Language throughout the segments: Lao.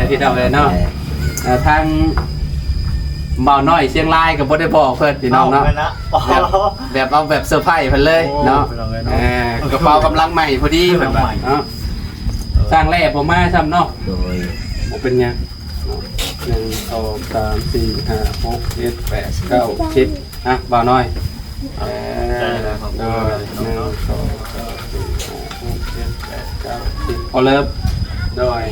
ພີ່ນ້ອງເອີຍເນາະ. ເອີ ທາງບ່າວນ້ອຍຊຽງລາຍກໍບໍ່ໄດ້ບອກເພິ່ນພີ່ນ້ອງເນາະ. ເອົາແມ່ນລະ ແບບ ແບບເອົາແບບເຊີໄພຣສ໌ເພິ່ນເລີຍເນາະ. ໂອ້ ພີ່ນ້ອງເອີຍເນາະ. ເອີ ກະເປົາກຳລັງໃໝ່ພໍດີເພິ່ນວ່າເນາະ. ຊ່າງແລ່ບໍ່ມາຊ້ຳເນາະ. ໂດຍ ບໍ່ເປັນຫຍັງ. ໜຶ່ງ ສອງ ສາມ ສີ່ ຫ້າ ຫົກ ເຈັດ ແປດ ເກົ້າ ສິບ ອ່ະ ບ່າວນ້ອຍ. ເອີ ໂດຍ ໜຶ່ງ ສອງ ສາມ ສີ່ ຫ້າ ຫົກ ເຈັດ ແປດ ເກົ້າ ສິບ ພໍເລີບ. ໂດຍ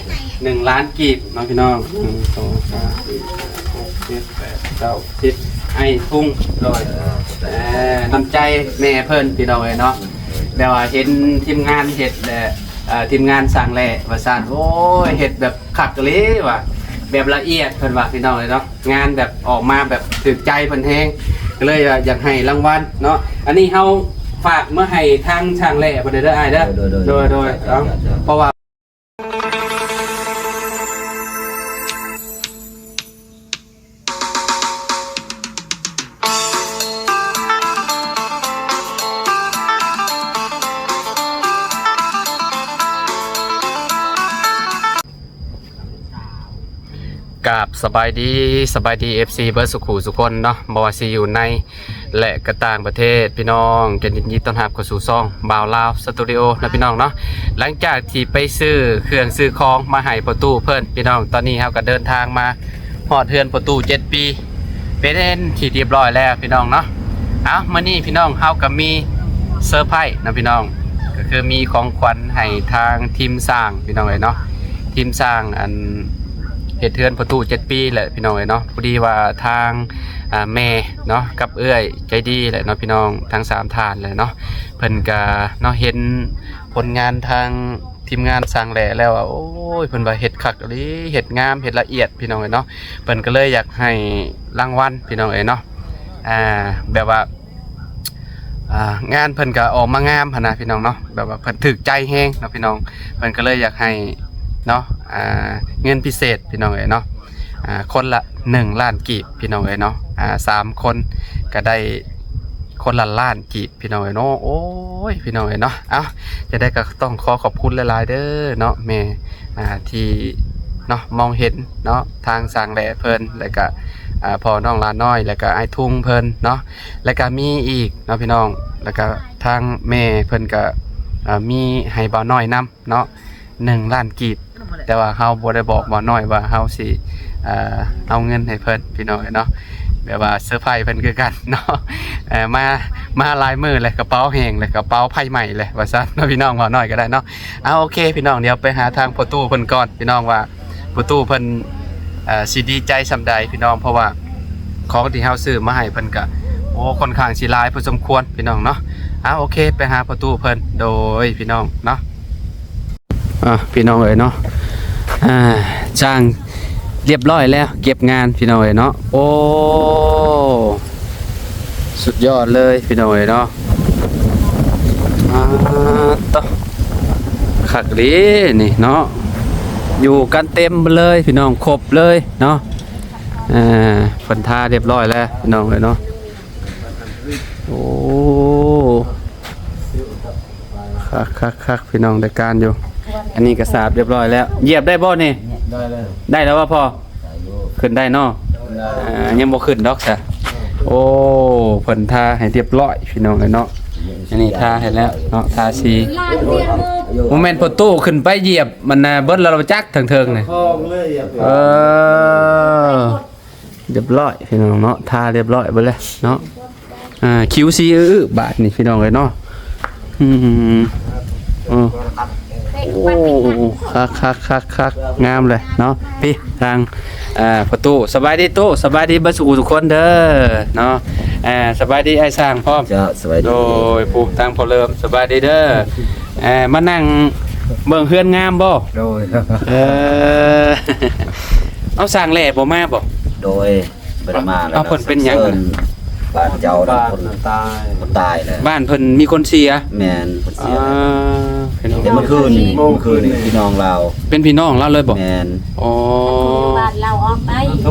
ໜຶ່ງລ້ານກີບເນາະພີ່ນ້ອງ. ໜຶ່ງ ສອງ ສາມ ສີ່ ຫ້າ ຫົກ ເຈັດ ແປດ ເກົ້າ ສິບ ອ້າຍທຸງ. ໂດຍ ເອີ ນ້ຳໃຈແມ່ເພິ່ນພີ່ນ້ອງເອີຍເນາະ. ແບບວ່າເຫັນທີມງານເຮັດແຫຼະ ເອີ ທີມງານຊ່າງແລ່ວ່າຊັ້ນ ໂອ້ຍ ເຮັດແບບຄັກອີ່ຫຼີວ່າ ແບບລະອຽດເພິ່ນວ່າພີ່ນ້ອງເອີຍເນາະ. ງານແບບອອກມາແບບຖືກໃຈເພິ່ນແຮງ ກໍເລີຍວ່າຢາກໃຫ້ລາງວັນເນາະ. ອັນນີ້ເຮົາຝາກມາໃຫ້ທາງຊ່າງແລ່ເພິ່ນເດີອ້າຍເດີ. ໂດຍ ໂດຍ ໂດຍ ເອົາ ເພາະວ່າ ກາບສະບາຍດີ ສະບາຍດີ ເອັຟຊີ ເບິດສຸຂູສຸຄົນເນາະ. ບໍ່ວ່າຊິຢູ່ໃນ ແລະ ກະຕ່າງປະເທດ ພີ່ນ້ອງ ກະຍິນດີຕ້ອນຮັບເຂົ້າສູ່ຊ່ອງບ່າວລາວສະຕູດິໂອເນາະ ພີ່ນ້ອງເນາະ. ຫຼັງຈາກທີ່ໄປຊື້ເຄື່ອງຊື້ຂອງມາໃຫ້ພໍ່ຕູ້ເພິ່ນ ພີ່ນ້ອງ ຕອນນີ້ເຮົາກະເດີນທາງມາຮອດເຮືອນພໍ່ຕູ້ເຈັດປີ ເປັນທີ່ຮຽບຮ້ອຍແລ້ວ ພີ່ນ້ອງເນາະ. ເອົາ ມື້ນີ້ພີ່ນ້ອງ ເຮົາກະມີເຊີໄພຣສ໌ເນາະ ພີ່ນ້ອງ ກະຄືມີຂອງຂວັນໃຫ້ທາງທີມສ້າງ ພີ່ນ້ອງເອີຍເນາະ. ທີມສ້າງອັນເຮັດເຮືອນພໍ່ຕູ້ເຈັດປີແຫຼະ ພີ່ນ້ອງເອີຍເນາະ. ພໍດີວ່າທາງ ອ່າ ແມ່ເນາະ ກັບເອື້ອຍໃຈດີແຫຼະເນາະ ພີ່ນ້ອງ ທັງສາມທ່ານແຫຼະເນາະ. ເພິ່ນກະເນາະ ເຫັນຜົນງານທາງທີມງານຊ່າງແລ່ແລ້ວ ໂອ້ຍ ເພິ່ນວ່າເຮັດຄັກອີ່ຫຼີ ເຮັດງາມ ເຮັດລະອຽດ ພີ່ນ້ອງເອີຍເນາະ. ເພິ່ນກໍເລີຍຢາກໃຫ້ລາງວັນ ພີ່ນ້ອງເອີຍເນາະ ອ່າ ແບບວ່າ ອ່າ ງານເພິ່ນກະອອກມາງາມຫັ້ນນະ ພີ່ນ້ອງເນາະ ແບບວ່າເພິ່ນຖືກໃຈແຮງເນາະ ພີ່ນ້ອງ. ເພິ່ນກໍເລີຍຢາກໃຫ້ເນາະ ອ່າ ເງິນພິເສດ ພີ່ນ້ອງເອີຍເນາະ ອ່າ ຄົນລະໜຶ່ງລ້ານກີບ ພີ່ນ້ອງເອີຍເນາະ. ອ່າ ສາມຄົນກະໄດ້ຄົນລະລ້ານກີບ ພີ່ນ້ອງເອີຍເນາະ. ໂອ້ຍ ພີ່ນ້ອງເອີຍເນາະ. ເອົ້າ ຈັ່ງໃດກໍຕ້ອງຂໍຂອບຄຸນຫຼາຍໆເດີເນາະ ແມ່ ອ່າ ທີ່ເນາະ ມອງເຫັນເນາະ ທາງຊ່າງແລ່ເພິ່ນ ແລ້ວກະ ອ່າ ພໍ່ນ້ອງຫຼານ້ອຍ ແລ້ວກະອ້າຍທຸງເພິ່ນເນາະ. ແລ້ວກະມີອີກເນາະ ພີ່ນ້ອງ ແລ້ວກະທາງແມ່ເພິ່ນກະ ອ່າ ມີໃຫ້ບ່າວນ້ອຍນຳເນາະ ໜຶ່ງລ້ານກີບ. ແຕ່ວ່າເຮົາບໍ່ໄດ້ບອກບ່າວນ້ອຍວ່າເຮົາຊິ ເອີ ເອົາເງິນໃຫ້ເພິ່ນ ພີ່ນ້ອງເອີຍເນາະ. ແບບວ່າເຊີໄພຣສ໌ເພິ່ນຄືກັນເນາະ. ເອີ ມາ ມາຫຼາຍມື້ແລ້ວ ກະເປົາແຫ້ງແລ້ວ ກະເປົາໄຟໄໝ້ແລ້ວວ່າຊັ້ນເນາະ ພີ່ນ້ອງ. ບ່າວນ້ອຍກໍໄດ້ເນາະ. ເອົາ ໂອເຄ ພີ່ນ້ອງ ດຽວໄປຫາທາງພໍ່ຕູ້ເພິ່ນກ່ອນ ພີ່ນ້ອງ ວ່າພໍ່ຕູ້ເພິ່ນ ເອີ ຊິດີໃຈສ່ຳໃດ ພີ່ນ້ອງ ເພາະວ່າຂອງທີ່ເຮົາຊື້ມາໃຫ້ເພິ່ນກະ ໂອ້ ຄ່ອນຂ້າງຊິຫຼາຍພໍສົມຄວນ ພີ່ນ້ອງເນາະ. ເອົາ ໂອເຄ ໄປຫາພໍ່ຕູ້ເພິ່ນ ໂດຍ ພີ່ນ້ອງເນາະ. ອ່າ ພີ່ນ້ອງເອີຍເນາະ ອ່າ ຊ່າງຮຽບຮ້ອຍແລ້ວ ເກັບງານ ພີ່ນ້ອງເອີຍເນາະ. ໂອ້ ສຸດຍອດເລີຍ ພີ່ນ້ອງເອີຍເນາະ. ອ່າ ໂຕ ຄັກເດນີ້ເນາະ ຢູ່ກັນເຕັມເລີຍ ພີ່ນ້ອງ ຄົບເລີຍເນາະ. ເອີ ເພິ່ນທາຮຽບຮ້ອຍແລ້ວ ພີ່ນ້ອງເອີຍເນາະ. ໂອ້ ຄັກໆໆ ພີ່ນ້ອງ ໄດ້ການຢູ່. ອັນນີ້ກະສາບຮຽບຮ້ອຍແລ້ວ ຢຽບໄດ້ບໍ່ນີ້? ໄດ້ແລ້ວ ໄດ້ແລ້ວວ່າພໍ່? ໄດ້ຢູ່ ຂຶ້ນໄດ້ເນາະ. ເອີ ຍັງບໍ່ຂຶ້ນດອກຊະ. ໂອ້ ເພິ່ນທາໃຫ້ຮຽບຮ້ອຍ ພີ່ນ້ອງເອີຍເນາະ. ອັນນີ້ທາໃຫ້ແລ້ວເນາະ ທາສີ. ບໍ່ແມ່ນພໍ່ຕູ້ຂຶ້ນໄປຢຽບມັນນະ ເບິດແລ້ວບໍ່ຈັກເທິງໆນີ້. ເອີ ຮຽບຮ້ອຍ ພີ່ນ້ອງເນາະ ທາຮຽບຮ້ອຍເບິດແລ້ວເນາະ. ອ່າ ຄິວຊີ ອື ບາດນີ້ ພີ່ນ້ອງເອີຍເນາະ. ອືມ ໂອ້ ຄັກໆໆໆ ງາມເລີຍເນາະ. ພີ່ ທາງ ອ່າ ພໍ່ຕູ້ ສະບາຍດີຕູ້ ສະບາຍດີເບິດສູ່ທຸກຄົນເດີເນາະ. ອ່າ ສະບາຍດີອ້າຍຊ່າງພ້ອມ. ເຈົ້າ ສະບາຍດີ. ໂດຍ ຜູ້ທາງພໍ່ເລີມ ສະບາຍດີເດີ. ອ່າ ມານັ່ງເບິ່ງເຮືອນງາມບໍ່? ໂດຍ ເອີ ເອົາ ຊ່າງແລ່ບໍ່ມາບໍ່? ໂດຍ ບໍ່ໄດ້ມາແລ້ວ. ເອົາ ເພິ່ນເປັນຫຍັງ? ບ້ານເຈົ້າ ຄົນຕາຍ ຄົນຕາຍແລ້ວ. ບ້ານເພິ່ນມີຄົນເສຍ? ແມ່ນ ຄົນເສຍ. ອ່າ ພີ່ນ້ອງ ແຕ່ເມື່ອຄືນນີ້ ເມື່ອຄືນນີ້ພີ່ນ້ອງລາວ. ເປັນພີ່ນ້ອງລາວເລີຍບໍ່? ແມ່ນ. ອໍ ບ້ານລາວອອກໄປ. ໂດ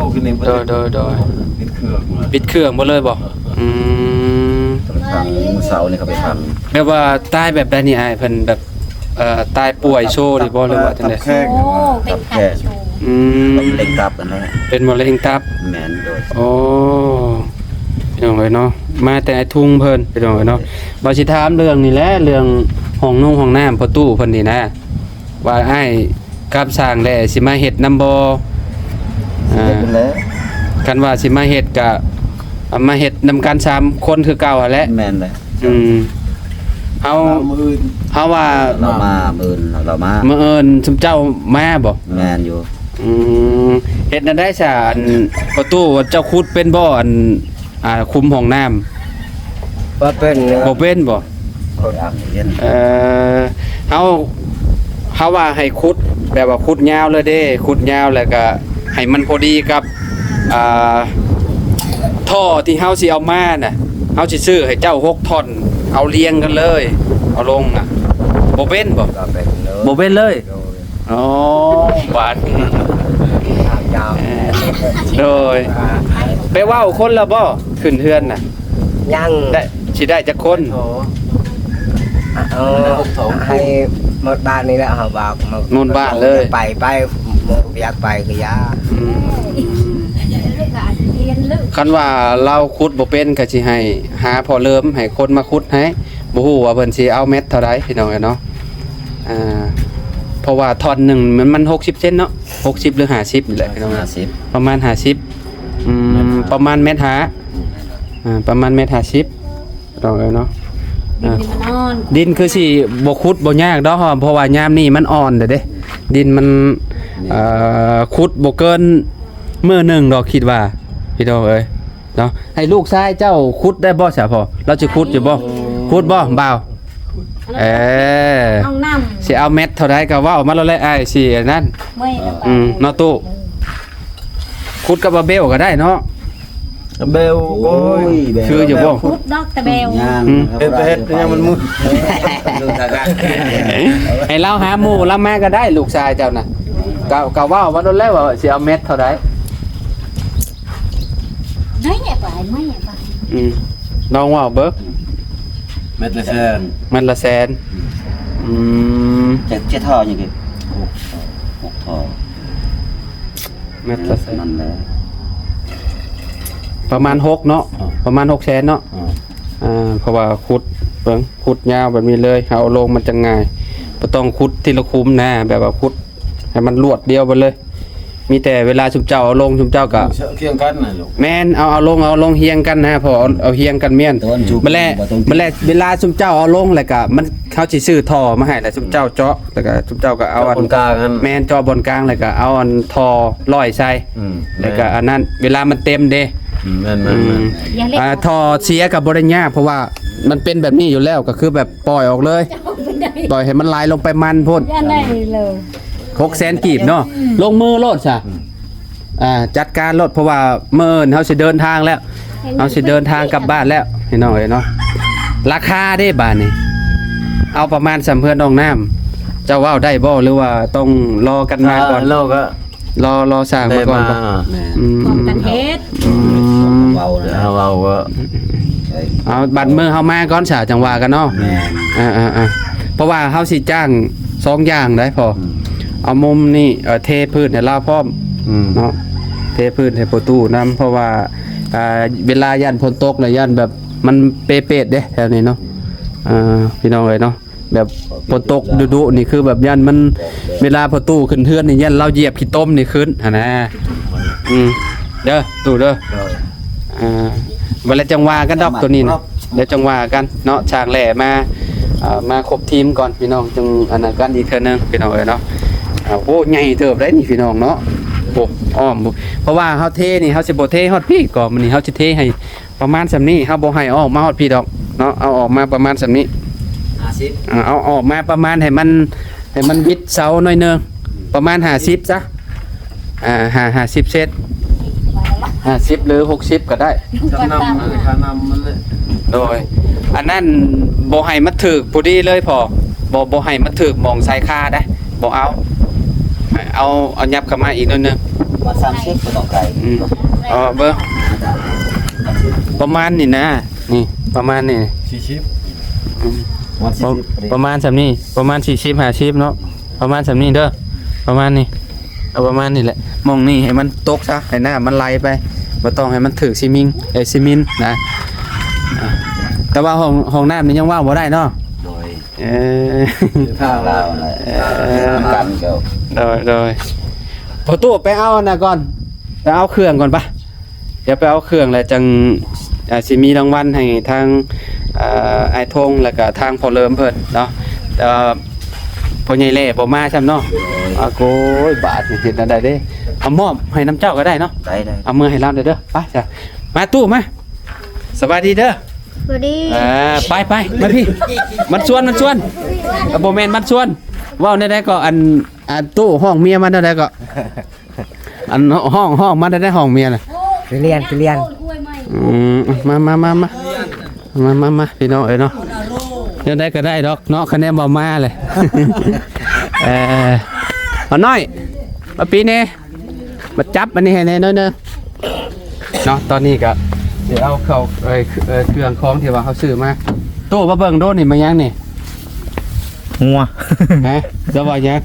ຍໆໆ. ປິດເຄື່ອງ ປິດເຄື່ອງໝົດເລີຍບໍ່? ອືມ ເພິ່ນໄປຝັງ ມື້ເຊົ້ານີ້ເຂົາໄປຝັງ. ແບບວ່າຕາຍແບບໃດນີ້ອ້າຍ? ເພິ່ນແບບ ເອີ ຕາຍປ່ວຍໂຊນີ້ບໍ່ ຫຼືວ່າຈັ່ງໃດ? ໂອ້ ເປັນໄຂ້ສູງ. ອືມ ເປັນມະເຮັງຕັບຫັ້ນແຫຼະ ເປັນມະເຮັງຕັບ. ແມ່ນ ໂດຍ. ໂອ້ ພີ່ນ້ອງເອີຍເນາະ ມາແຕ່ອ້າຍທຸງເພິ່ນ ພີ່ນ້ອງເອີຍເນາະ. ໂດຍ. ວ່າຊິຖາມເລື່ອງນີ້ແຫຼະ ເລື່ອງຫ້ອງນຸ່ງຫ້ອງນ້ຳພໍ່ຕູ້ເພິ່ນນີ້ນະ ວ່າອ້າຍກັບຊ່າງແຫຼະ ຊິມາເຮັດນຳບໍ່? ອ່າ ເຮັດຫັ້ນແຫຼະ ຄັນວ່າຊິມາເຮັດກະມາເຮັດນຳກັນສາມຄົນຄືເກົ່າຫັ້ນແຫຼະ. ແມ່ນແຫຼະ. ອືມ ເຮົາ ມາມື້ອື່ນ ເຮົາວ່າ ລາວມາມື້ອື່ນ ລາວມາ ມື້ອື່ນຊຸມເຈົ້າມາບໍ່? ແມ່ນຢູ່. ອືມ ເຮັດແນວໃດຊະ ອັນ ພໍ່ຕູ້ ເຈົ້າຂຸດເປັນບໍ່? ອັນ ອ່າ ຂຸມຫ້ອງນ້ຳ ບໍ່ເປັນເນາະ. ບໍ່ເປັນບໍ່? ຂຸດ ເອີ ເຮົາ ເຮົາວ່າໃຫ້ຂຸດ ແບບວ່າຂຸດຍາວເລີຍເດ້ ຂຸດຍາວແລ້ວກະໃຫ້ມັນພໍດີກັບ ອ່າ ທໍ່ທີ່ເຮົາຊິເອົາມານະ ເຮົາຊິຊື້ໃຫ້ເຈົ້າຫົກທ່ອນ ເອົາລຽງກັນເລີຍ ເອົາລົງນະ. ບໍ່ເປັນບໍ່? ບໍ່ເປັນເລີຍ ບໍ່ເປັນເລີຍ. ໂດຍ. ອໍ ບາດ ຍາວ ໂດຍ. ໄປເວົ້າຄົນລະບໍ່? ຂຶ້ນເຮືອນນະ ຍັງ ໄດ້ ຊິໄດ້ຈັກຄົນ? ໂອ້ ເອີ ໃຫ້ໝົດບ້ານນີ້ແຫຼະ ເຮົາວ່າໝົດບ້ານເລີຍ. ໄປ ໄປ ບໍ່ຢາກໄປກໍຢ່າ. ອືມ ຄັນວ່າລາວຂຸດບໍ່ເປັນ ກໍຊິໃຫ້ຫາພໍ່ເຫຼີມ ໃຫ້ຄົນມາຂຸດໃຫ້. ບໍ່ຮູ້ວ່າເພິ່ນຊິເອົາແມັດເທົ່າໃດ ພີ່ນ້ອງເອີຍເນາະ. ອ່າ ເພາະວ່າທ່ອນໜຶ່ງມັນ ມັນຫົກສິບເຊັນເນາະ ຫົກສິບ ຫຼື ຫ້າສິບນີ້ແຫຼະ ປະມານຫ້າສິບ ປະມານຫ້າສິບ. ອືມ ປະມານແມັດຫ້າ ອ່າ ປະມານແມັດຫ້າສິບ ພີ່ນ້ອງເອີຍເນາະ. ອ່າ ດິນຄືຊິບໍ່ຂຸດບໍ່ຍາກດອກ ເພາະວ່າຍາມນີ້ມັນອ່ອນແລ້ວເດ້ ດິນມັນ ເອີ ຂຸດບໍ່ເກີນມື້ໜຶ່ງດອກ ຄິດວ່າ ພີ່ນ້ອງເອີຍ. ເນາະ ໃຫ້ລູກຊາຍເຈົ້າຂຸດໄດ້ບໍ່ຊະພໍ່? ລາວຊິຂຸດຢູ່ບໍ່? ຂຸດບໍ່ບ່າວ? ເອີ ຫ້ອງນ້ຳ ຊິເອົາແມັດເທົ່າໃດກໍເວົ້າມາໂລດແຫຼະ ອ້າຍຊິອັນນັ້ນ. ອືມ ເນາະຕູ້ ຂຸດກັບອາເບວກໍໄດ້ເນາະ ອາເບວ. ໂອ້ຍ ຄືຢູ່ບໍ່? ຂຸດດອກຕະແບວ ອືມ ເຮັດ ເຮັດຫຍັງມັນມຶນ ໃຫ້ລາວຫາໝູ່ລາວມາກໍໄດ້ ລູກຊາຍເຈົ້ານະ ກໍ ກໍເວົ້າມາໂລດແຫຼະວ່າຊິເອົາແມັດເທົ່າໃດ. ໄມ້ແບບ ໄມ້ແບບ ອືມ ລອງເວົ້າເບິ່ງ. ແມັດລະແສນ ແມັດລະແສນ. ອືມ ອືມ ເຈັດ ເຈັດທໍ່ຫຍັງ? ຫົກ ຫົກທໍ່ ແມັດລະແສນ ນັ້ນແຫຼະ ປະມານຫົກເນາະ. ອ່າ ປະມານຫົກແສນເນາະ. ອ່າ ອ່າ ເພາະວ່າຂຸດເບິ່ງ ຂຸດຍາວແບບນີ້ເລີຍ ເຮົາເອົາລົງມັນຈະງ່າຍ ບໍ່ຕ້ອງຂຸດທີລະຂຸມນະ ແບບວ່າຂຸດໃຫ້ມັນລວດດຽວໄປເລີຍ. ມີແຕ່ເວລາຊຸມເຈົ້າເອົາລົງ ຊຸມເຈົ້າກໍ ຄຽງກັນນະລູກ. ແມ່ນ ເອົາ ເອົາລົງ ເອົາລົງຮຽງກັນນະ ພໍເອົາ ເອົາຮຽງກັນແມ່ນ. ແລ້ວ ແລ້ວເວລາຊຸມເຈົ້າເອົາລົງ ແລ້ວກໍມັນ ເຮົາຊິຊື້ທໍ່ມາໃຫ້ ແລ້ວຊຸມເຈົ້າເຈາະ ແລ້ວກໍຊຸມເຈົ້າກໍເອົາອັນ ເຈາະບ່ອນກາງຫັ້ນ ແມ່ນ ເຈາະບ່ອນກາງ ແລ້ວກໍເອົາອັນທໍ່ຮ້ອຍໃສ່. ອືມ ແລ້ວກໍ ແມ່ນ ອັນນັ້ນ ເວລາມັນເຕັມເດ້. ອືມ ແມ່ນໆໆ ອືມ ຢ່າເລັກ ອ່າ ທໍ່ເສຍກໍບໍ່ໄດ້ຍາກ ເພາະວ່າມັນເປັນແບບນີ້ຢູ່ແລ້ວ ກໍຄືແບບປ່ອຍອອກເລີຍ ເຈົ້າບໍ່ໄດ້ ປ່ອຍໃຫ້ມັນໄຫຼລົງໄປມັນພຸ້ນ. ຢ່າໄດ້ເລີຍ ຫົກແສນກີບເນາະ. ອືມ ລົງມືໂລດຊະ. ອືມ ອ່າ ຈັດການໂລດ ເພາະວ່າມື້ອື່ນເຮົາຊິເດີນທາງແລ້ວ ເຮົາຊິເດີນທາງກັບບ້ານແລ້ວ ພີ່ນ້ອງເອີຍເນາະ. ລາຄາເດ້ບາດນີ້ ເອົາປະມານສ່ຳເຮືອນນ້ອງນ້ຳ ເຈົ້າເວົ້າໄດ້ບໍ່ ຫຼືວ່າຕ້ອງລໍກັນມາກ່ອນ? ອ່າ ລໍກໍ ລໍ ລໍສ້າງມາກ່ອນ. ແມ່ນ ແມ່ນ ອືມ ຮ່ວມກັນເຮັດ. ອືມ ເວົ້ານະ ເຮົາເວົ້າກໍ ເອົາບັດມື້ເຮົາມາກ່ອນຊະ ຈັ່ງວ່າກັນເນາະ. ແມ່ນ ອ່າໆໆ ເພາະວ່າເຮົາຊິຈ້າງສອງຢ່າງໄດ໋ພໍ່. ອືມ ເອົາມຸມນີ້ ເອີ ເທພື້ນໃຫ້ລາວພ້ອມ. ອືມ ເນາະ ເທພື້ນໃຫ້ພໍ່ຕູ້ນຳ ເພາະວ່າ ອ່າ ເວລາຢ້ານຝົນຕົກນະ ຢ້ານແບບມັນເປເປດເດ້ແຖວນີ້ເນາະ. ອ່າ ພີ່ນ້ອງເອີຍເນາະ ແບບຝົນຕົກດຸໆນີ້ ຄືແບບຢ້ານມັນ ເວລາພໍ່ຕູ້ຂຶ້ນເຮືອນນີ້ ຢ້ານລາວຢຽບຂີ້ຕົມນີ້ຂຶ້ນຫັ້ນນະ. ອືມ ເດີຕູ້ເດີ. ໂດຍ ອ່າ ບັດແລ້ວຈັ່ງວ່າກັນດອກໂຕນີ້ນະ ດຽວຈັ່ງວ່າກັນເນາະ. ຊ່າງແຫຼມາ ອ່າ ມາຄົບທີມກ່ອນ ພີ່ນ້ອງ ຈຶ່ງອັນນັ້ນກັນອີກເທື່ອໜຶ່ງ ພີ່ນ້ອງເອີຍເນາະ. ອ່າ ໂອ້ ໃຫຍ່ເຕີບໄດ໋ນີ້ ພີ່ນ້ອງເນາະ. ໂອ້ ອ້ອມ ເພາະວ່າເຮົາເທນີ້ ເຮົາຊິບໍ່ເທຮອດພີ້ກໍ ມື້ນີ້ເຮົາຊິເທໃຫ້ ປະມານສ່ຳນີ້ ເຮົາບໍ່ໃຫ້ເອົາອອກມາຮອດພີ້ດອກເນາະ ເອົາອອກມາປະມານສ່ຳນີ້ ຫ້າສິບ ອ່າ ເອົາອອກມາປະມານໃຫ້ມັນ ໃຫ້ມັນວິດເສົາໜ້ອຍໜຶ່ງ ປະມານຫ້າສິບຊະ ອ່າ ຫ້າ ຫ້າສິບເຊັນ ຫ້າສິບ ຫຼື ຫົກສິບກໍໄດ້ ຄ່ານ້ຳ ຄ່ານ້ຳມັນແຫຼະ. ໂດຍ ອັນນັ້ນບໍ່ໃຫ້ມັນຖືກພໍດີເລີຍພໍ່ ບໍ່ ບໍ່ໃຫ້ມັນຖືກໝ່ອງສາຍຄາໄດ໋ ບໍ່ເອົາ ເອົາ ເອົາຫຍັບເຂົ້າມາອີກໜ້ອຍໜຶ່ງ ປະມານສາມສິບ ບໍ່ຕ້ອງໄກ ອືມ ເອົາເບິ່ງ ປະມານນີ້ນະ ນີ້ ປະມານນີ້ ສີ່ສິບ ອືມ ປະມານສ່ຳນີ້ ປະມານສີ່ສິບ ຫ້າສິບເນາະ ປະມານສ່ຳນີ້ເດີ ປະມານນີ້ ເອົາປະມານນີ້ແຫຼະ ໝ່ອງນີ້ໃຫ້ມັນຕົກຊະ ໃຫ້ນ້ຳມັນໄຫຼໄປ ບໍ່ຕ້ອງໃຫ້ມັນຖືກຊີມິງ ເອີ ຊີມິນນະ. ອ່າ ແຕ່ວ່າຫ້ອງ ຫ້ອງນ້ຳນີ້ຍັງເວົ້າບໍ່ໄດ້ເນາະ. ໂດຍ ເອີ ທາງລາວແຫຼະ ເອີ ນຳກັນເຈົ້າ. ໂດຍ ໂດຍ ພໍ່ຕູ້ໄປເອົາອັນນັ້ນກ່ອນ ໄປເອົາເຄື່ອງກ່ອນປະ. ດຽວໄປເອົາເຄື່ອງແລ້ວຈັ່ງ ອ່າ ຊິມີລາງວັນໃຫ້ທາງ ອ່າ ອ້າຍທົງ ແລ້ວກະທາງພໍ່ເລີມເພິ່ນເນາະ. ແຕ່ວ່າພໍ່ໃຫຍ່ແຫຼ້ບໍ່ມາຊ້ຳເນາະ. ໂດຍ ອາໂກຍ ບາດນີ້ເຮັດແນວໃດເດ້. ເອົາມອບໃຫ້ນຳເຈົ້າກໍໄດ້ເນາະ. ໄດ້ໆ ເອົາເມືອໃຫ້ລາວເດີ. ໄປຊະ ມາຕູ້ມາ. ສະບາຍດີເດີ. ສະບາຍດີ. ອ່າ ໄປໆ ມາພີ້ ມັນຊວນ ມັນຊວນ. ເອີ ບໍ່ແມ່ນມັນຊວນ ເວົ້າແນວໃດກໍ ອັນ ອັນຕູ້ຮ້ອງເມຍມັນແນວໃດກໍ. ອັນ ຮ້ອງ ຮ້ອງມາໄດ້ ໄດ້ຫ້ອງເມຍນະ. ໄປລຽນ ໄປລຽນ. ອືມ ມາ ມາ ມາ ມາ ມາ ມາ ມາ ພີ່ນ້ອງເອີຍເນາະ. ແນວໃດກໍໄດ້ດອກເນາະ ຄະແນນບໍ່ມາເລີຍ. ເອີ ບ່າວນ້ອຍ ມາປີແດ່ ມາຈັບອັນນີ້ໃຫ້ແດ່ໜ້ອຍໜຶ່ງເນາະ. ຕອນນີ້ກໍຊິເອົາເຂົ້າ ເອີ ເອີ ເຄື່ອງຂອງທີ່ວ່າເຮົາຊື້ມາ. ໂຕ ມາເບິ່ງໂດ ນີ້ແມ່ນຫຍັງນີ້? ງົວ. ຮະ? ຈະວ່າຫຍັງ?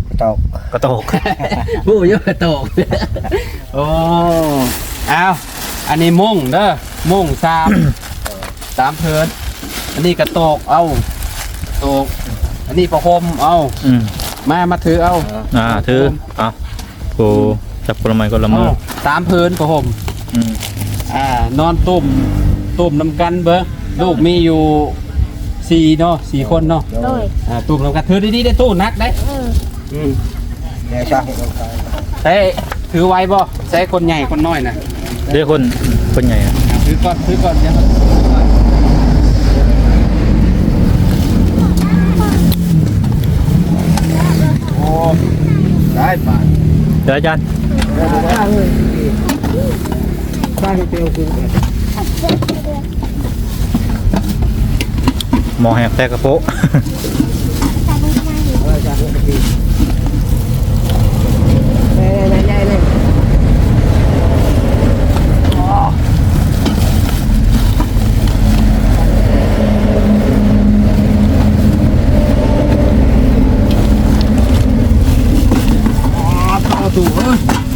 ກະໂຕກ ກະໂຕກ. ຮູ້ຢູ່ກະໂຕກ. ໂອ້ ອ້າວ ອັນນີ້ມຸ້ງເດີ ມຸ້ງສາມ ສາມເພີນ. ອັນນີ້ກະໂຕກ ເອົາໂຕກ. ອັນນີ້ຜ້າຫົ່ມ ເອົາ. ອືມ ມາ ມາຖືເອົາ. ອ່າ ຖື ເອົາ. ໂອ້ ຈັບຄົນລະໄມ້ຄົນລະມື ເອົາ ສາມເພີນຜ້າຫົ່ມ. ອືມ ອ່າ ນອນຕຸ້ມ ຕຸ້ມນຳກັນເບິ່ງ. ລູກມີຢູ່ສີ່ເນາະ ສີ່ຄົນເນາະ. ໂດຍ ອ່າ ຕຸ້ມນຳກັນ. ຖືດີໆເດ້ຕູ້ ໜັກເດ້. ເອີ ອືມ ແຕ່ ຖືໄຫວບໍ່? ໃຊ້ຄົນໃຫຍ່ຄົນນ້ອຍນະ. ເດ້ ຄົນ ຄົນໃຫຍ່ອະ. ອ່າ ຖືກ່ອນ ຖືກ່ອນ ດຽວ ໂອ້ ໄດ້ປານ ເດີອາຈານ. ໝໍແຮກແຕກກະໂປະ.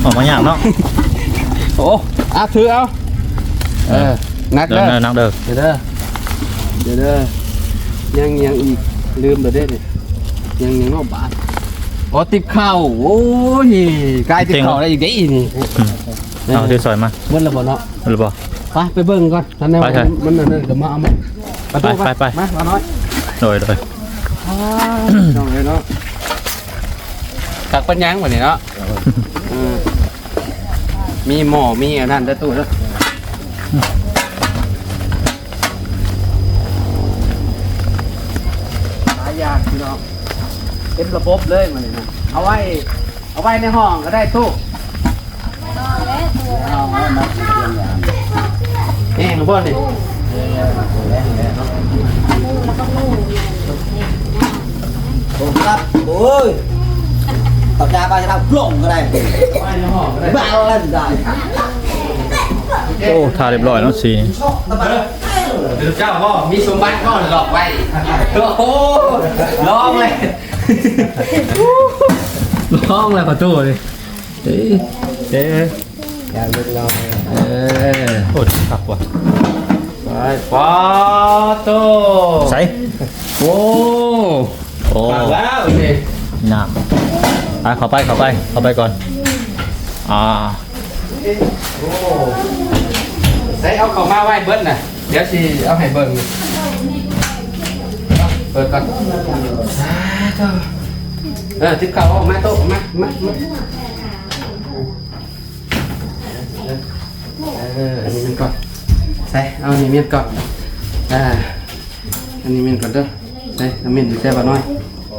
ອອກມາຍາກເນາະ. ໂອ້ ອ່ະ ຖືເອົາ. ເອີ ໜັກເດີ ໜັກເດີ ເດີ ເດີ ເດີ. ຍັງ ຍັງອີກ ລືມແລ້ວເດ້ນີ້ ຍັງ ຍັງເນາະບາດ. ໂອ້ ຕິບເຂົ້າ ໂອ້ຍ ກາຍຕິບເຂົ້າໄດ້ອີກເດ້ນີ້. ອືມ ເອົາ ຖືສອຍມາ ເບິດແລ້ວບໍ່ເນາະ? ເບິດແລ້ວບໍ່? ໄປ ໄປເບິ່ງກ່ອນ ຄັນແນວ ມັນ ມັນອັນນັ້ນກໍມາເອົາໃໝ່. ໄປ ໄປ ໄປ ໄປ ມາ ມານ້ອຍ ໂດຍ ໂດຍ. ອ່າ ນ້ອງເອີຍເນາະ ຈັກເປັນຫຍັງບັດນີ້ເນາະ. ເອີ ມີໝໍ້ ມີອັນນັ້ນເດີຕູ້ເດີ ຫຼາຍຢ່າງພີ່ນ້ອງ ເຕັມລະບົບເລີຍມື້ນີ້ນະ. ເອົາໄວ້ ເອົາໄວ້ໃນຫ້ອງກໍໄດ້ຕູ້. ແຫ້ງບໍ່ນີ້? ໂອ້ ຄັບ ໂອ້ຍ ປາກກາປາກກາ ປາກກາ ປາກກາ ບາລະໄດ້. ໂອ້ ທາຮຽບຮ້ອຍເນາະ ສີນີ້. ເຈົ້າບໍ່ມີສົມບັດບໍ່ ຫຼອກໄວ້. ໂອ້ໂຫ ລອງເລີຍ ລອງແລ້ວປະຕູນີ້. ເອີ ເອີ ຢ່າເລັກນ້ອຍ ເອີ ໂອ້ ຄັກວ່ະ ໄປ ປາໂຕ ໃສ ໂອ້ ໂອ້ ຄັກແລ້ວນີ້ ນ້ຳ ໄປ ເຂົ້າໄປ ເຂົ້າໄປ ເຂົ້າໄປກ່ອນ ອ່າ ໂອ້ ໃສ ເອົາເຂົ້າມາໄວ້ເບິດນະ ດຽວຊິເອົາໃຫ້ເບິ່ງ ເປີດກ່ອນ ສາທຸ ເອີ ຕິບເຂົ້າອອກມາໂຕ ມາ ມາ ມາ ເອີ ອັນນີ້ມັນກ່ອນ ໃສ່ ເອົາອັນນີ້ມັນກ່ອນ ອ່າ ອັນນີ້ມັນກ່ອນເດີ ໃສ່ ເອົາມັນຢູ່ໃສ່ບໍ່ນ້ອຍ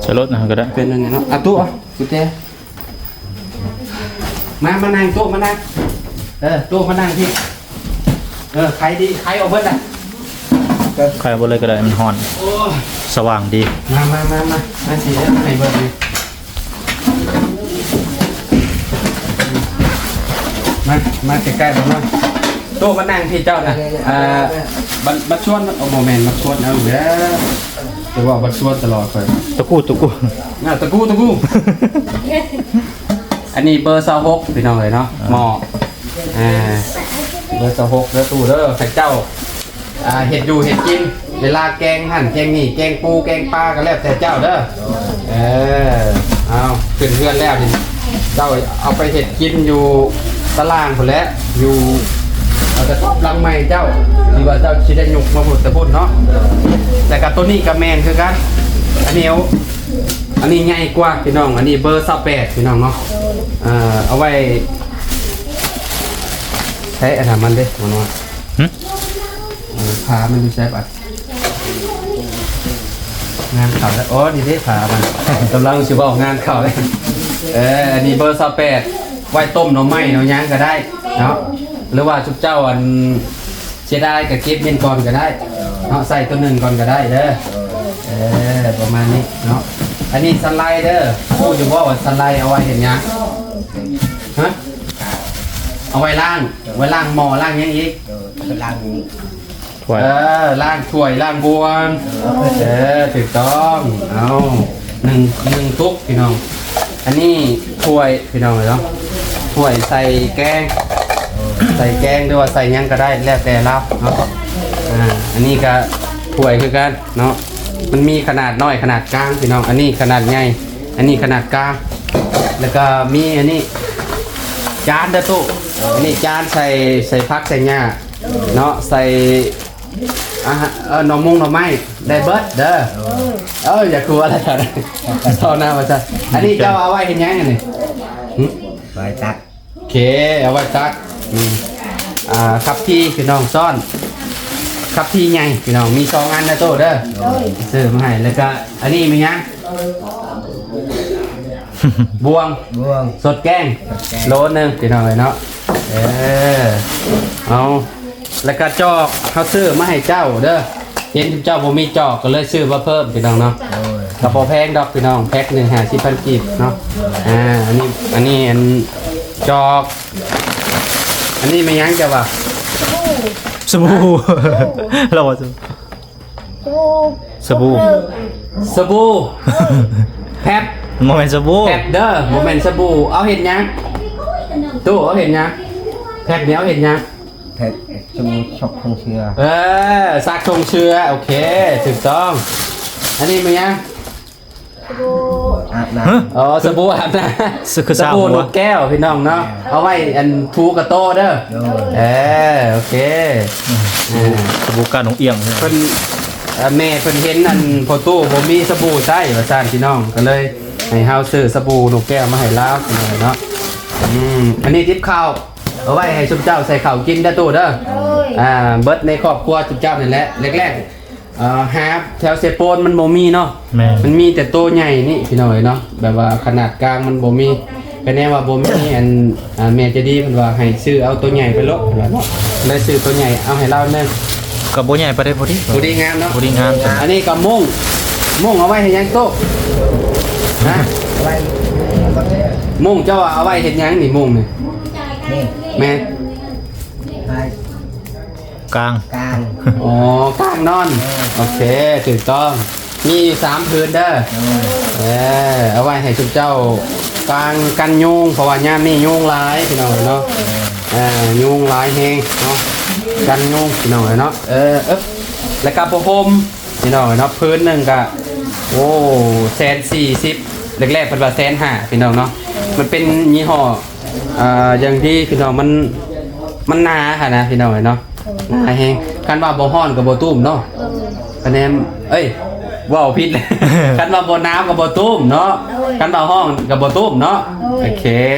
ໃສ່ລົດນະກໍໄດ້ ເປັນອັນນີ້ເນາະ ອ່ະ ຕູ້ ເອົາກຸນແຈ ມາ ມານັ່ງໂຕະ ມານັ່ງ ເອີ ໂຕະ ມານັ່ງພີ້ ເອີ ໄຂດີ ໄຂອອກເບິດນະ ໄຂອອກເບິດເລີຍກໍໄດ້ ມັນຮ້ອນ ໂອ້ຍ ສະຫວ່າງດີ ມາ ມາ ມາ ມາ ມາຊິເອົາໃຫ້ເບິ່ງນີ້ ມາ ມາໃກ້ໆ ມາ ໂຕະ ມານັ່ງພີ້ເຈົ້ານະ ອ່າ ບັດ ບັດຊວນ ໂອ້ ບໍ່ແມ່ນ ບັດຊວນເອົາເດີ ເວົ້າບັດຊວນຕະຫຼອດຂ້ອຍ. ຕະກູ່ ຕະກູ່ ອ່າ ຕະກູ່ ຕະກູ່. ອັນນີ້ເບີຊາວຫົກ ພີ່ນ້ອງເອີຍເນາະ ອ່າ ໝໍ້ ອ່າ ເບີຊາວຫົກເດີຕູ້ເດີ. ໃຫ້ເຈົ້າ ອ່າ ເຮັດຢູ່ເຮັດກິນ ເວລາແກງຫັ້ນແກງນີ້ ແກງປູແກງປາກໍແລ້ວແຕ່ເຈົ້າເດີ. ເອີ ເອົາ ຂຶ້ນເຮືອນແລ້ວນີ້ ເຈົ້າເອົາໄປເຮັດກິນຢູ່ຕາລ່າງພຸ້ນແຫຼະ ຢູ່ ເອົາກະທອບຫຼັງໃໝ່ເຈົ້າ ທີ່ວ່າເຈົ້າຊິໄດ້ຍົກມາພຸ້ນແຕ່ພຸ້ນເນາະ. ແລ້ວກະໂຕນີ້ກະແມ່ນຄືກັນ ອັນນີ້ເອົາ ອັນນີ້ໃຫຍ່ກວ່າພີ່ນ້ອງ ອັນນີ້ເບີຊາວແປດພີ່ນ້ອງເນາະ. ເອີ ເອົາໄວ້ ໃຊ້ອັນນັ້ນມັນເດ້ ໝໍນ້ອຍ. ຫຶ? ເອີ ຜ້າມັນຢູ່ໃສບັດ? ງານເຂົ້າແລ້ວ ອໍ ນີ້ເດ້ຜ້າມັນ ກຳລັງຊິເວົ້າງານເຂົ້າເດ້. ເອີ ອັນນີ້ເບີຊາວແປດ ໄວ້ຕົ້ມໜໍ່ໄມ້ໜໍ່ຫຍັງກໍໄດ້ເນາະ ຫຼືວ່າຊຸມເຈົ້າອັນເສຍດາຍກໍເກັບເມັນກ່ອນກໍໄດ້ເນາະ ໃສ່ໂຕໜຶ່ງກ່ອນກໍໄດ້ເດີ. ເອີ ປະມານນີ້ເນາະ. ອັນນີ້ສະໄລເດີ ຮູ້ຢູ່ບໍ່ວ່າສະໄລເອົາໄວ້ເຮັດຫຍັງ? ຮະ? ເອົາໄວ້ລ້າງ ໄວ້ລ້າງໝໍ້ລ້າງຫຍັງອີກ? ເອີ ລ້າງ ຖ້ວຍ ເອີ ລ້າງຖ້ວຍລ້າງບ່ວງ. ເອີ ຖືກຕ້ອງ. ເອົາ ໜຶ່ງ ໜຶ່ງຕຸກພີ່ນ້ອງ. ອັນນີ້ຖ້ວຍພີ່ນ້ອງເອີຍເນາະ ຖ້ວຍໃສ່ແກງ ໃສ່ແກງ ຫຼືວ່າໃສ່ຫຍັງກໍໄດ້ ແລ້ວແຕ່ລາວເນາະ. ອ່າ ອັນນີ້ກໍຖ້ວຍຄືກັນເນາະ ມັນມີຂະໜາດນ້ອຍຂະໜາດກາງພີ່ນ້ອງ. ອັນນີ້ຂະໜາດໃຫຍ່ ອັນນີ້ຂະໜາດກາງ ແລ້ວກໍມີອັນນີ້ ຈານເດີຕູ້ ອັນນີ້ຈານໃສ່ ໃສ່ຜັກໃສ່ຫຍ້າເນາະ ໃສ່ອາຫານ ເອີ ໜໍ່ມຸງໜໍ່ໄມ້ໄດ້ເບິດເດີ. ເອີ ຢ່າກົວລະ ເທົ່ານັ້ນວ່າຊັ້ນ. ອັນນີ້ເຈົ້າເອົາໄວ້ເຮັດຫຍັງອັນນີ້? ຫຶ? ໄວ້ຕັກ. ໂອເຄ ເອົາໄວ້ຕັກ. ອືມ ອ່າ ຄັບທີພີ່ນ້ອງ ຊ້ອນ ຄັບທີໃຫຍ່ພີ່ນ້ອງ ມີສອງອັນນະຕູ້ເດີ ຊື້ມາໃຫ້. ແລ້ວກະອັນນີ້ແມ່ນຫຍັງ? ບ່ວງ ບ່ວງ ສົດແກງ ສົດແກງ ໂລໜຶ່ງພີ່ນ້ອງເອີຍເນາະ. ເອີ ເອົາ ແລ້ວກະຈອກ ເຮົາຊື້ມາໃຫ້ເຈົ້າເດີ ເຫັນເຈົ້າບໍ່ມີຈອກ ກໍເລີຍຊື້ມາເພີ່ມພີ່ນ້ອງເນາະ. ໂດຍ ກໍບໍ່ແພງດອກພີ່ນ້ອງ ແພັກໜຶ່ງຫ້າສິບພັນກີບເນາະ. ອ່າ ອັນນີ້ ອັນນີ້ ອັນຈອກ ອັນນີ້ແມ່ນຫຍັງເຈົ້າວ່າ? ສະບູ ສະບູ ລາວວ່າ ສະ ສະບູ ສະບູ ແພັບ ບໍ່ແມ່ນສະບູ ແພັບເດີ ບໍ່ແມ່ນສະບູ. ເອົາເຮັດຫຍັງ? ຕູ້ ເອົາເຮັດຫຍັງ? ແພັບນີ້ເອົາເຮັດຫຍັງ? ແພັບ ສະບູຊັກຖົງເຊື້ອ. ເອີ ຊັກຖົງເຊື້ອ ໂອເຄ ຖືກຕ້ອງ. ອັນນີ້ແມ່ນຫຍັງ? ອາບນ້ຳ. ອໍ ສະບູອາບນ້ຳ ສະ ສະບູນົກແກ້ວພີ່ນ້ອງເນາະ ເອົາໄວ້ອັນຖູກະໂຕເດີ. ໂດຍ ເອີ ໂອເຄ. ອືມ ເອີ ສະບູການນົກອຽງ ເພິ່ນ ເອີ ແມ່ເພິ່ນເຫັນອັນພໍ່ຕູ້ບໍ່ມີສະບູໃຊ້ວ່າຊັ້ນພີ່ນ້ອງ ກໍເລີຍໃຫ້ເຮົາຊື້ສະບູນົກແກ້ວມາໃຫ້ລາວເນາະ. ອືມ ອັນນີ້ຕິບເຂົ້າ ເອົາໄວ້ໃຫ້ຊຸມເຈົ້າໃສ່ເຂົ້າກິນເດີຕູ້ເດີ. ໂດຍ ອ່າ ເບິດໃນຄອບຄົວຊຸມເຈົ້ານີ້ແຫຼະ ແລກໆ ເອີ ຫາແຖວເຊໂປນມັນບໍ່ມີເນາະ. ແມ່ນ ມັນມີແຕ່ໂຕໃຫຍ່ນີ້ພີ່ນ້ອງເອີຍເນາະ ແບບວ່າຂະໜາດກາງມັນບໍ່ມີ. ກະແນວວ່າບໍ່ມີອັນ ອ່າ ແມ່ໃຈດີເພິ່ນວ່າໃຫ້ຊື້ເອົາໂຕໃຫຍ່ໄປໂລດ ເພິ່ນວ່າເນາະ ເລີຍຊື້ໂຕໃຫຍ່ເອົາໃຫ້ລາວແດ່. ກໍບໍ່ໃຫຍ່ປານໃດ ພໍດີ ພໍດີງາມເນາະ ພໍດີງາມ. ອັນນີ້ກໍມຸ້ງ ມຸ້ງເອົາໄວ້ເຮັດຫຍັງຕູ້? ຮະ? ເອົາໄວ້ ມຸ້ງເຈົ້າວ່າເອົາໄວ້ເຮັດຫຍັງນີ້ ມຸ້ງນີ້? ນີ້ ແມ່ນ ກາງ ກາງ ອໍ ກາງນອນ. ເອີ ໂອເຄ ຖືກຕ້ອງ ມີຢູ່ສາມຜືນເດີ. ໂດຍ ເອີ ເອົາໄວ້ໃຫ້ຊຸມເຈົ້າກາງກັນຍຸງ ເພາະວ່າຍາມນີ້ຍຸງຫຼາຍພີ່ນ້ອງເນາະ. ເອີ ຍຸງຫຼາຍແຮງເນາະ ກັນຍຸງພີ່ນ້ອງເນາະ. ເອີ ເອີ ແລ້ວກະຜ້າຫົ່ມພີ່ນ້ອງເນາະ ຜືນໜຶ່ງກະ ໂອ້ ແສນສີ່ສິບ ແລກໆເພິ່ນວ່າແສນຫ້າພີ່ນ້ອງເນາະ. ມັນເປັນຍີ່ຫໍ້ ອ່າ ຢ່າງດີພີ່ນ້ອງ ມັນ ມັນໜາຫັ້ນນະພີ່ນ້ອງເອີຍເນາະ ໜາແຮງ. ຄັນວ່າບໍ່ຮ້ອນກໍບໍ່ຕຸ້ມເນາະ. ເອີ ຄະແນນ ເອີຍ ເວົ້າຜິດ ຄັນວ່າບໍ່ໜາວກໍບໍ່ຕຸ້ມເນາະ. ໂດຍ ຄັນວ່າຮ້ອນກໍບໍ່ຕຸ້ມເນາະ. ໂດຍ ໂອເຄ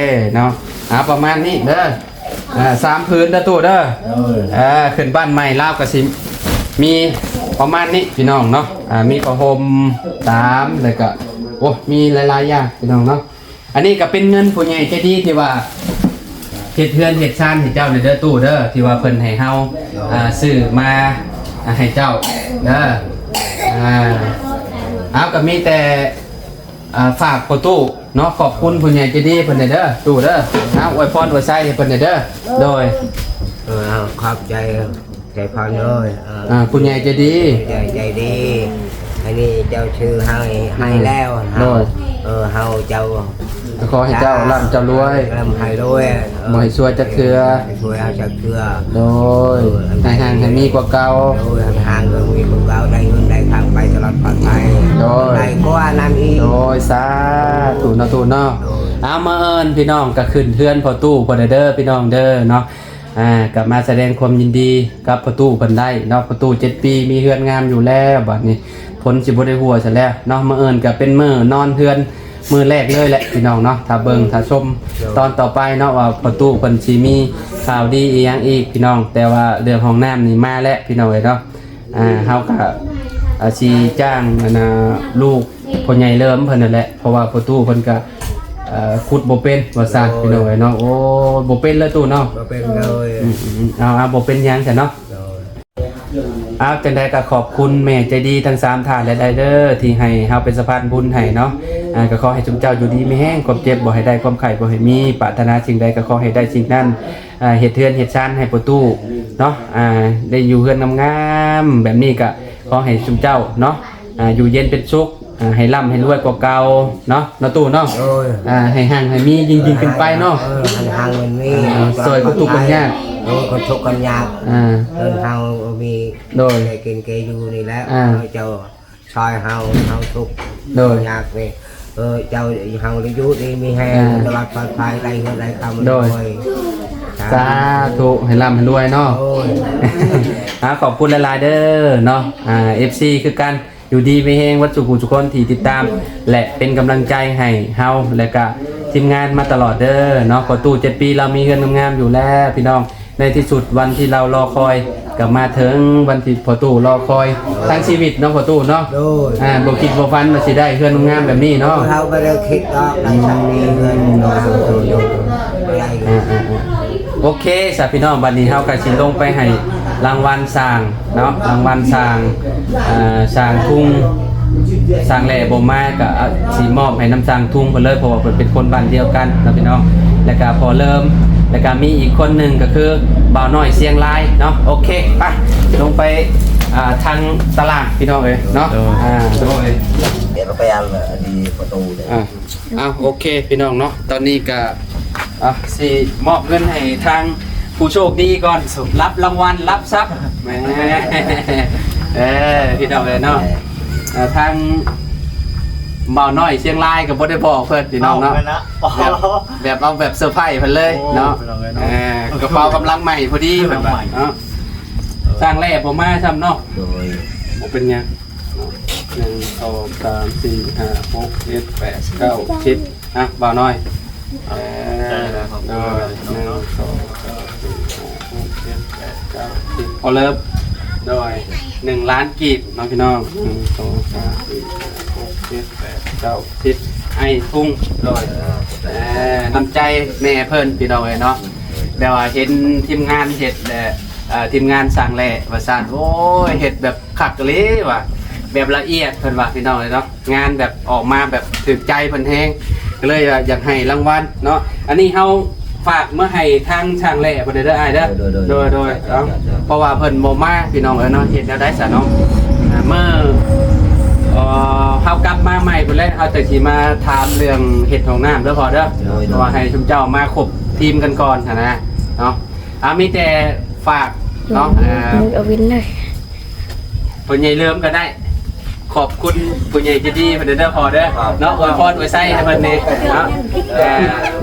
ເນາະ. ອ່າ ປະມານນີ້ເດີ ອ່າ ສາມຜືນເດີຕູ້ເດີ. ໂດຍ ເອີ ຂຶ້ນບ້ານໃໝ່ລາວກໍຊິມີປະມານນີ້ພີ່ນ້ອງເນາະ. ອ່າ ມີຜ້າຫົ່ມ ຕາມ ແລ້ວກໍ ໂອ້ ມີຫຼາຍໆຢ່າງພີ່ນ້ອງເນາະ. ອັນນີ້ກໍເປັນເງິນຜູ້ໃຫຍ່ໃຈດີທີ່ວ່າເຮັດເຮືອນເຮັດຊານໃຫ້ເຈົ້ານີ້ເດີຕູ້ເດີ ທີ່ວ່າເພິ່ນໃຫ້ເຮົາ ອ່າ ຊື້ມາໃຫ້ເຈົ້າເດີ. ອ່າ ເອົາ ກໍມີແຕ່ ອ່າ ຝາກພໍ່ຕູ້ເນາະ ຂອບຄຸນຜູ້ໃຫຍ່ໃຈດີເພິ່ນແດ່ເດີຕູ້ເດີ. ເອົາ ອວຍພອນອວຍໄຊໃຫ້ເພິ່ນແດ່ເດີ. ໂດຍ ເອີ ຂອບໃຈ ໃຈພອນເດີ. ອ່າ ຜູ້ໃຫຍ່ໃຈດີ ໃຈ ໃຈດີ ໃຫ້ ນີ້ເຈົ້າຊື່ໃຫ້ ໃຫ້ແລ້ວ ໂດຍ ເຮົາ ເອີ ເຮົາເຈົ້າ ກໍຂໍໃຫ້ເຈົ້າ ເຈົ້າ ລ່ຳເຈົ້າລວຍ ລ່ຳໃຫ້ລວຍ ເອີ ບໍ່ໃຫ້ຊວຍຈັກເທື່ອ ໃຫ້ຊວຍເຮົາຈັກເທື່ອ ໂດຍ ເອີ ໃຫ້ຮັ່ງໃຫ້ມີກວ່າເກົ່າ ໂດຍ ໃຫ້ຮັ່ງໃຫ້ມີກວ່າເກົ່າ ໄດ້ເງິນໄດ້ຄຳໄປຕະຫຼອດປອດໄພ ໂດຍ ໄດ້ກວ່ານັ້ນອີກ ໂດຍ ສາທຸເນາະ ຕູ້ເນາະ ໂດຍ ເອົາ ມື້ອື່ນພີ່ນ້ອງກໍຂຶ້ນເຮືອນພໍ່ຕູ້ພຸ້ນເດີ ພີ່ນ້ອງເດີເນາະ ອ່າ ກໍມາສະແດງຄວາມຍິນດີກັບພໍ່ຕູ້ເພິ່ນໄດ້ເນາະ ພໍ່ຕູ້ເຈັດປີມີເຮືອນງາມຢູ່ແລ້ວ ບາດນີ້ຝົນຊິບໍ່ໄດ້ຫົວຊະແລ້ວເນາະ ມື້ອື່ນກໍເປັນມື້ນອນເຮືອນມື້ແລກເລີຍແຫຼະພີ່ນ້ອງເນາະ ຖ້າເບິ່ງຖ້າຊົມຕອນຕໍ່ໄປເນາະ ວ່າພໍ່ຕູ້ເພິ່ນຊິມີຂ່າວດີອີ່ຫຍັງອີກພີ່ນ້ອງ ແຕ່ວ່າເລື່ອງຫ້ອງນ້ຳນີ້ມາແລ້ວພີ່ນ້ອງເອີຍເນາະ ອ່າ ເຮົາກໍ ອ່າ ຊິຈ້າງ ອັນນ່າ ລູກພໍ່ໃຫຍ່ເລີມເພິ່ນນັ້ນແຫຼະ ເພາະວ່າພໍ່ຕູ້ເພິ່ນກໍ ເອີ ຂຸດບໍ່ເປັນວ່າຊັ້ນ ໂດຍ ພີ່ນ້ອງເອີຍເນາະ ໂອ້ ບໍ່ເປັນເລີຍຕູ້ເນາະ ບໍ່ເປັນເລີຍ ອືມໆ ເອົາໆ ບໍ່ເປັນຫຍັງຊັ້ນເນາະ ໂດຍ ເອົາ ຈັ່ງໃດກໍຂອບຄຸນແມ່ໃຈດີທັງສາມທ່ານຫຼາຍໆເດີ ທີ່ໃຫ້ເຮົາເປັນສະພານບຸນໃຫ້ເນາະ ອ່າ ກໍຂໍໃຫ້ຊຸມເຈົ້າຢູ່ດີມີແຮງ ຄວາມເຈັບບໍ່ໃຫ້ໄດ້ ຄວາມໄຂ້ບໍ່ໃຫ້ມີ ປາດຖະໜາສິ່ງໃດກໍຂໍໃຫ້ໄດ້ສິ່ງນັ້ນ ອ່າ ເຮັດເຮືອນເຮັດຊານໃຫ້ພໍ່ຕູ້ ເນາະ ອ່າ ໄດ້ຢູ່ເຮືອນງາມໆແບບນີ້ ກະຂໍໃຫ້ຊຸມເຈົ້າເນາະ ອ່າ ຢູ່ເຢັນເປັນສຸກ ອ່າ ໃຫ້ລ່ຳໃຫ້ລວຍກວ່າເກົ່າເນາະ ເນາະຕູ້ເນາະ ໂດຍ ອ່າ ໃຫ້ຮັ່ງໃຫ້ມີຍິ່ງໆຂຶ້ນໄປເນາະ ເອີ ໃຫ້ຮັ່ງໃຫ້ມີ ອ່າ ຊ່ວຍຄົນທຸກຄົນຍາກ ໂດຍ ຄົນທຸກຄົນຍາກ ອ່າ ເອີ ເຮົາມີ ໂດຍ ໄດ້ກິນແກ່ຢູ່ນີ້ແຫຼະ ອ່າ ເຈົ້າ ຊ່ອຍເຮົາ ເຮົາທຸກ ໂດຍ ຍາກນີ້ ເອີ ເຈົ້າເຮົາໄດ້ຢູ່ດີມີແຮງ ອ່າ ຕະຫຼອດປອດໄພ ໄດ້ເງິນໄດ້ຄຳ ໂດຍ ໂດຍ ສາທຸ ໃຫ້ລ່ຳໃຫ້ລວຍເນາະ ໂດຍ ອ່າ ຂອບຄຸນຫຼາຍໆເດີເນາະ ອ່າ ເອັຟຊີ ຄືກັນ ຢູ່ດີມີແຮງເບິດສູ່ຜູ້ສູ່ຄົນທີ່ຕິດຕາມ ແລະ ເປັນກຳລັງໃຈໃຫ້ເຮົາ ແລະ ກະທີມງານມາຕະຫຼອດເດີເນາະ ພໍ່ຕູ້ເຈັດປີລາວມີເຮືອນງາມໆຢູ່ແລ້ວພີ່ນ້ອງ ໃນທີ່ສຸດວັນທີ່ລາວລໍຄອຍກໍມາເຖິງ ວັນທີ່ພໍ່ຕູ້ລໍຄອຍທັງຊີວິດເນາະ ພໍ່ຕູ້ເນາະ ໂດຍ ອ່າ ບໍ່ຄິດບໍ່ຝັນວ່າຊິໄດ້ເຮືອນງາມແບບນີ້ເນາະ ເຮົາບໍ່ໄດ້ຄິດດອກ ໄດ້ຊ່ຳນີ້ເຮືອນ ໂດຍ ໂດຍ ໂດຍ ບໍ່ໄດ້ ອ່າໆໆ ໂອເຄ ສະພີ່ນ້ອງ ບັດນີ້ເຮົາກໍຊິລົງໄປໃຫ້ລາງວັນຊ່າງເນາະ ລາງວັນຊ່າງ ອ່າ ຊ່າງທຸງ ຊ່າງແຫຼບໍ່ມາກໍ ອ່າ ຊິມອບໃຫ້ນຳຊ່າງທຸງເພິ່ນເລີຍ ເພາະວ່າເພິ່ນເປັນຄົນບ້ານດຽວກັນເນາະພີ່ນ້ອງ ແລ້ວກໍພໍ່ເລີມ ແລ້ວກໍມີອີກຄົນໜຶ່ງກໍຄືບ່າວນ້ອຍຊຽງລາຍເນາະ ໂອເຄ ໄປ ລົງໄປ ອ່າ ທາງຕະຫຼາດພີ່ນ້ອງເອີຍເນາະ ໂດຍ ອ່າ ໂດຍ ດຽວເຮົາໄປເອົາອັນນີ້ປະຕູເດີ ອ່າ ເອົາ ໂອເຄ ພີ່ນ້ອງເນາະ ຕອນນີ້ກໍ ອ່ະ ຊິມອບເງິນໃຫ້ທາງຜູ້ໂຊກດີກ່ອນ ຮັບລາງວັນ ຮັບຊັບ ແໝ ເອີ ພີ່ນ້ອງເອີຍເນາະ ເອີ ທາງບ່າວນ້ອຍຊຽງລາຍກໍບໍ່ໄດ້ບອກເພິ່ນ ພີ່ນ້ອງເນາະ ແບບ ແບບເອົາແບບເຊີໄພຣສ໌ເພິ່ນເລີຍເນາະ ໂອ້ ພີ່ນ້ອງເອີຍເນາະ ເອີ ກະເປົາກຳລັງໃໝ່ພໍດີ ກຳລັງໃໝ່ ເພິ່ນວ່າເນາະ ຊ່າງແຫຼບໍ່ມາຊ້ຳເນາະ ໂດຍ ບໍ່ເປັນຫຍັງ ໜຶ່ງ ສອງ ສາມ ສີ່ ຫ້າ ຫົກ ເຈັດ ແປດ ເກົ້າ ສິບ ອ່ະ ບ່າວນ້ອຍ ເອີ ຂອບໃຈຫຼາຍໆ ໂດຍ ໜຶ່ງ ສອງ ສາມ ສີ່ ຫ້າ ຫົກ ເຈັດ ແປດ ເກົ້າ ສິບ ພໍເລີບ ໂດຍ ໜຶ່ງລ້ານກີບເນາະພີ່ນ້ອງ ໜຶ່ງ ສອງ ສາມ ສີ່ ຫ້າ ຫົກ ເຈັດ ແປດ ເກົ້າ ສິບ ໄອ້ທຸງ ໂດຍ ເອີ ນ້ຳໃຈແມ່ເພິ່ນ ພີ່ນ້ອງເອີຍເນາະ ແບບວ່າເຫັນທີມງານເຮັດແຫຼະ ເອີ ທີມງານຊ່າງແຫຼວ່າຊັ້ນ ໂອ້ຍ ເຮັດແບບ ຄັກອີ່ຫຼີວ່າ ແບບລະອຽດເພິ່ນວ່າ ພີ່ນ້ອງເອີຍເນາະ ງານແບບອອກມາແບບຖືກໃຈເພິ່ນແຮງ ກໍເລີຍວ່າຢາກໃຫ້ລາງວັນເນາະ ອັນນີ້ເຮົາຝາກມາໃຫ້ທາງຊ່າງແຫຼເພິ່ນເດີອ້າຍເດີ ໂດຍ ໂດຍ ໂດຍ ເພາະວ່າເພິ່ນບໍ່ມາ ພີ່ນ້ອງເອີຍເນາະ ເຮັດແນວໃດຊະເນາະ ອ່າ ເມື່ອ ເອີ ເຮົາກັບມາໃໝ່ພຸ້ນແຫຼະ ເຮົາຈັ່ງຊິມາຖາມເລື່ອງເຮັດຫ້ອງນ້ຳເດີພໍ່ເດີ ໂດຍ ເພາະວ່າໃຫ້ຊຸມເຈົ້າມາຄົບທີມກັນກ່ອນຫັ້ນນະເນາະ ອ່າ ມີແຕ່ ຝາກເນາະ ເອີ ເອີ ເອົາວິນເລີຍ ພໍ່ໃຫຍ່ເລີມກໍໄດ້ ຂອບຄຸນຜູ້ໃຫຍ່ໃຈດີເພິ່ນເດີພໍ່ເດີ ເນາະ ອວຍພອນອວຍໄຊໃຫ້ເພິ່ນແດ່ເນາະ ເອີ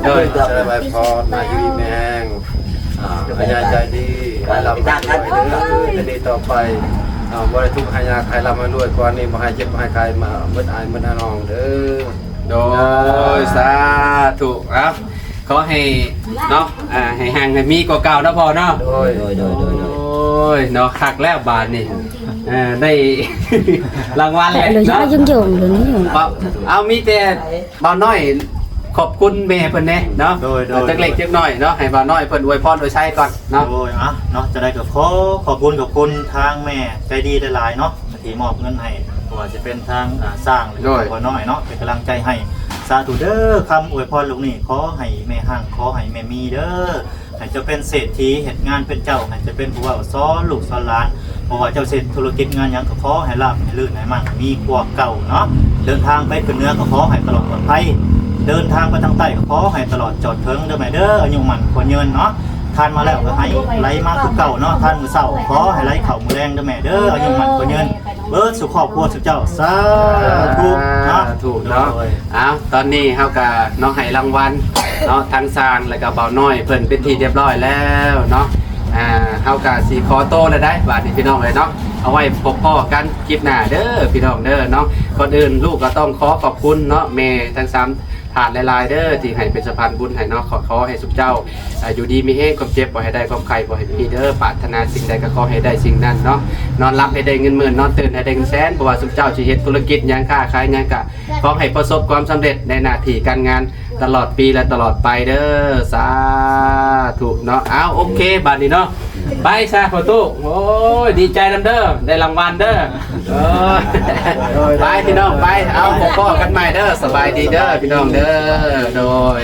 ໂດຍ ອວຍພອນໃຫ້ຢູ່ດີມີແຮງ ອ່າ ໃຫ້ຍາຍໃຈດີ ໃຫ້ລ່ຳໃຫ້ລວຍເດີ ໃຈດີຕໍ່ໄປ ອ່າ ບໍ່ໄດ້ທຸກໃຫ້ຍາກ ໃຫ້ລ່ຳໃຫ້ລວຍກວ່ານີ້ ບໍ່ໃຫ້ເຈັບບໍ່ໃຫ້ໄຂ້ ມາເບິດອ້າຍເບິດນ້ອງເດີ ໂດຍ ສາທຸ ເອົາ ຂໍໃຫ້ເນາະ ອ່າ ໃຫ້ຮັ່ງໃຫ້ມີກວ່າເກົ່າເນາະພໍ່ເນາະ ໂດຍ ໂດຍ ໂດຍ ໂດຍ ໂອ້ຍ ເນາະ ຄັກແລ້ວບາດນີ້ ເອີ ໄດ້ລາງວັນແລ້ວເນາະ ເອົາ ມີແຕ່ບ່າວນ້ອຍຂອບຄຸນແມ່ເພິ່ນແດ່ເນາະ ໂດຍ ໂດຍ ຈັກເລັກຈັກນ້ອຍເນາະ ໃຫ້ບ່າວນ້ອຍເພິ່ນອວຍພອນອວຍໄຊກ່ອນເນາະ ໂດຍ ອ່ະ ເນາະ ຈັ່ງໃດກໍຂໍຂອບຄຸນ ຂອບຄຸນທາງແມ່ໃຈດີຫຼາຍໆເນາະ ທີ່ມອບເງິນໃຫ້ ບໍ່ວ່າຈະເປັນທາງ ອ່າ ຊ່າງ ຫຼື ໂດຍ ພໍ່ນ້ອຍເນາະ ເປັນກຳລັງໃຈໃຫ້ ສາທຸເດີ ຄຳອວຍພອນລູກນີ້ ຂໍໃຫ້ແມ່ຮັ່ງ ຂໍໃຫ້ແມ່ມີເດີ ໃຫ້ເຈົ້າເປັນເສດຖີ ເຮັດງານເປັນເຈົ້າ ໃຫ້ເຈົ້າເປັນຜູ້ເວົ້າສອນລູກສອນຫຼານ. ບໍ່ວ່າເຈົ້າຊິເຮັດທຸລະກິດງານຫຍັງ ກໍຂໍໃຫ້ລາບໃຫ້ລື່ນ ໃຫ້ມັ່ງໃຫ້ມີພວກເກົ່າເນາະ. ເດີນທາງໄປຂຶ້ນເໜືອ ກໍຂໍໃຫ້ຕະຫຼອດປອດໄພ. ເດີນທາງໄປທາງໃຕ້ ກໍຂໍໃຫ້ຕະຫຼອດຈອດເຖິງເດີແມ່ເດີ. ອາຍຸໝັ້ນຂວັນຍືນເນາະ. ທານມາແລ້ວກໍໃຫ້ໄຫຼມາຄືເກົ່າເນາະ. ທານມື້ເຊົ້າ ຂໍໃຫ້ໄຫຼເຂົ້າມື້ແລງເດີແມ່ເດີ. ອາຍຸໝັ້ນຂວັນຍືນ ເບິດສູ່ຄອບຄົວສູ່ເຈົ້າ ສາທຸເນາະ. ສາທຸເນາະ. ໂດຍ ອ້າວ ຕອນນີ້ເຮົາກໍເນາະ ໃຫ້ລາງວັນເນາະ ທັງຊ່າງ ແລ້ວກໍບ່າວນ້ອຍເພິ່ນເປັນທີ່ຮຽບຮ້ອຍແລ້ວເນາະ. ອ່າ ເຮົາກໍຊິຂໍໂຕແລ້ວໄດ໋ ບາດນີ້ພີ່ນ້ອງເອີຍເນາະ. ເອົາໄວ້ພົບພໍ້ກັນຄລິບໜ້າເດີພີ່ນ້ອງເດີເນາະ. ກ່ອນອື່ນລູກກໍຕ້ອງຂໍຂອບຄຸນເນາະ ແມ່ທັງສາມ ທ່ານຫຼາຍໆເດີ ທີ່ໃຫ້ເປັນສະພານບຸນໃຫ້ເນາະ. ຂໍ ຂໍໃຫ້ຊຸມເຈົ້າ ອ່າ ຢູ່ດີມີແຮງ ຄວາມເຈັບບໍ່ໃຫ້ໄດ້ ຄວາມໄຂ້ບໍ່ໃຫ້ມີເດີ. ປາດຖະໜາສິ່ງໃດກໍຂໍໃຫ້ໄດ້ສິ່ງນັ້ນເນາະ. ນອນຫຼັບໃຫ້ໄດ້ເງິນໝື່ນ ນອນຕື່ນໃຫ້ໄດ້ເງິນແສນ. ບໍ່ວ່າຊຸມເຈົ້າຊິເຮັດທຸລະກິດຫຍັງ ຄ້າຂາຍຫຍັງ ກໍຂໍໃຫ້ປະສົບຄວາມສຳເລັດໃນໜ້າທີ່ການງານຕະຫຼອດປີ ແລະ ຕະຫຼອດໄປເດີ. ສາທຸເນາະ. ເອົາ ໂອເຄ ບາດນີ້ເນາະ ໄປຊະພໍ່ຕູ້. ໂອ້ຍ ດີໃຈນຳເດີ ໄດ້ລາງວັນເດີ. ເອີ ໄປພີ່ນ້ອງ ໄປ. ເອົາ ພໍ້ກັນໃໝ່ເດີ. ສະບາຍດີເດີພີ່ນ້ອງເດີ. ໂດຍ.